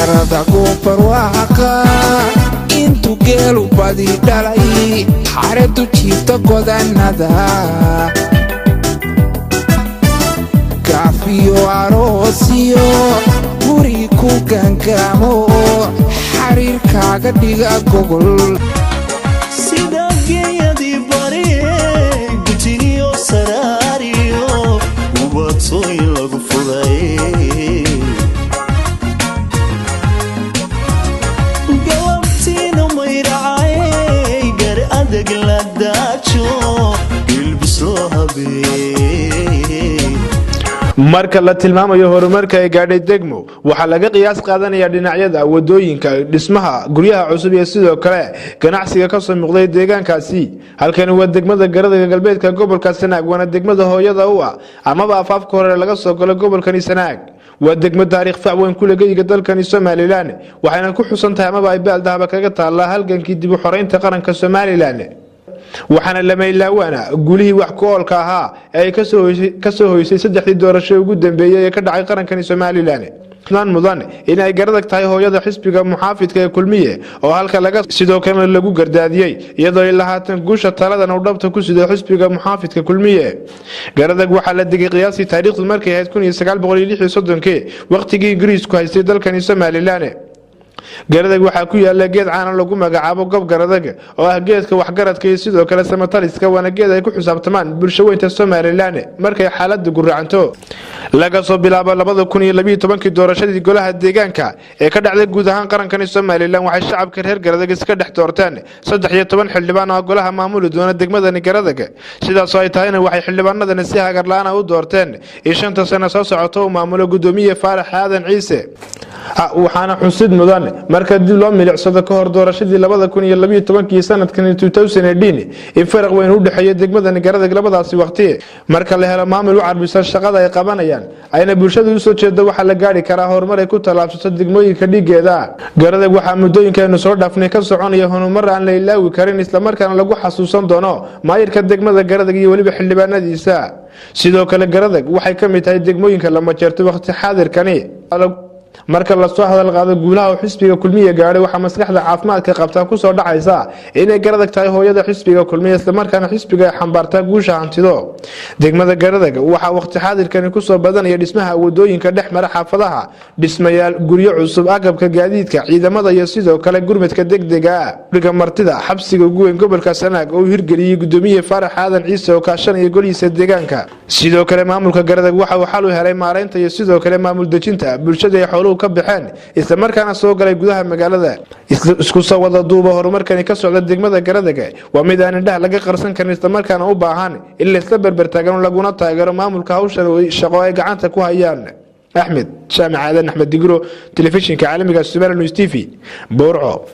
Garadagu barwaaqa intuu geelu badi dhalay, xaredu jiifta godanada, gaafiyo aroosiyo guri ku gangaamo, xariirkaaga dhiga gogol. Sida geeyadii bari, gujiniyo saraariyo ubatooyin lagu furay, galabtiina mayracay, gar adag la daajo, ilbis loo habeeyey. Marka la tilmaamayo horumarka ay gaadhay degmo, waxaa laga qiyaas qaadanaya dhinacyada wadooyinka, dhismaha guryaha cusub iyo sidoo kale ganacsiga kasoo muuqday deegaankaasi. Halkani waa degmada Garadaga, galbeedka gobolka Sanaag, waana degmada hooyada u ah amaba afaafka hore laga soo galo gobolkani Sanaag. Waa degmo taariikh fac weyn ku leh geyiga dalkani Somaliland, waxayna ku xusan tahay amaba ay baaldahaba kaga taallaa halgankii dib u xoreynta qaranka Somaliland, waxaana lamaylawaana gulihii wax ku oolka ahaa ee ay kasoo hoysay saddexdii doorasho ugu dambeeyey ee ka dhacay qarankani Somaliland. Mudan in ay Garadag tahay hooyada xisbiga muxaafidka ee Kulmiye, oo halka laga sidoo kalena lagu gardaadiyey, iyadoo ilaa haatan guusha taladan uu dhabta ku sido xisbiga muxaafidka Kulmiye. Garadag waxaa la degay qiyaastii taariikhdu markay ahayd 1936-kii, waqtigii Ingiriisku haystay dalkani Somaliland. Garadag waxaa ku yaala geed caana lagu magacaabo Gob Garadag, oo ah geedka waxgaradka iyo sidoo kale samataliska, waana geed ay ku xisaabtamaan bulsho weynta Somaliland markay xaalada guracanto. Laga soo bilaabo 2012-kii, doorashadii golaha deegaanka ee ka dhacday guud ahaan qarankani Somaliland, waxay shacabka reer Garadag iska dhex doorteen 13 xildhibaan oo golaha maamuli doona degmadani Garadag. Sidaasoo ay tahayna, waxay xildhibaanadani si hagar la-aan u doorteen in 5-ta sano soo socoto uu maamulo gudoomiye Faarax Aadan Ciise. Waxaana xusid mudan, marka dib loo milicsado ka hor doorashadii 2012-kii, sanadkan in faraq weyn u dhexeeya degmadani Garadag labadaasi waqti. Marka la helo maamul u carbisan shaqada ay qabanayaan, ayna bulshada usoo jeedo, waxaa la gaari karaa horumar ay ku tallaabsato degmooyinka dhigeeda. Garadag waxaa muddooyinkaaynu soo dhaafnay ka soconaya horumar aan la ilaawi karin, islamarkaana lagu xasuusan doono maayirka degmada Garadag iyo weliba xildhibaanadiisa. Sidoo kale, Garadag waxay ka mid tahay degmooyinka la majeerto waqti xaadirkani. Marka lasoo hadal qaado guulaha uu xisbiga Kulmiye gaadhay, waxaa maskaxda caafimaadka qabtaa kusoo dhacaysa inay Garadag tahay hooyada xisbiga Kulmiye, islamarkaana xisbiga ay xambaartaa guusha hantido. Degmada Garadag waxaa waqti xaadirkani kusoo badanaya dhismaha wadooyinka dhex mara xaafadaha, dhismayaal guryo cusub, agabka gaadiidka ciidamada iyo sidoo kale gurmadka degdega, guriga martida, xabsiga ugu weyn gobolka Sanaag oo uu hirgeliyey gudoomiye Faarax Aadan Ciise oo kaashanaya golihiisa deegaanka. Sidoo kale, maamulka Garadag waxa uu xal u helay maareynta iyo sidoo kale maamul dejinta bulshada ay xooluhu ka baxeen, islamarkaana soo galay gudaha magaalada. Isku soo wada duuba, horumarkani ka socda degmada Garadaga waa mid aan indhaha laga qarsan karin, islamarkaana u baahan in laysla berbertaagano laguna taageero maamulka hawshan shaqo ay gacanta ku hayaan. Axmed Jaamac Aadan, Axmed Digro, telefishinka caalamiga Somali News TV, Burco.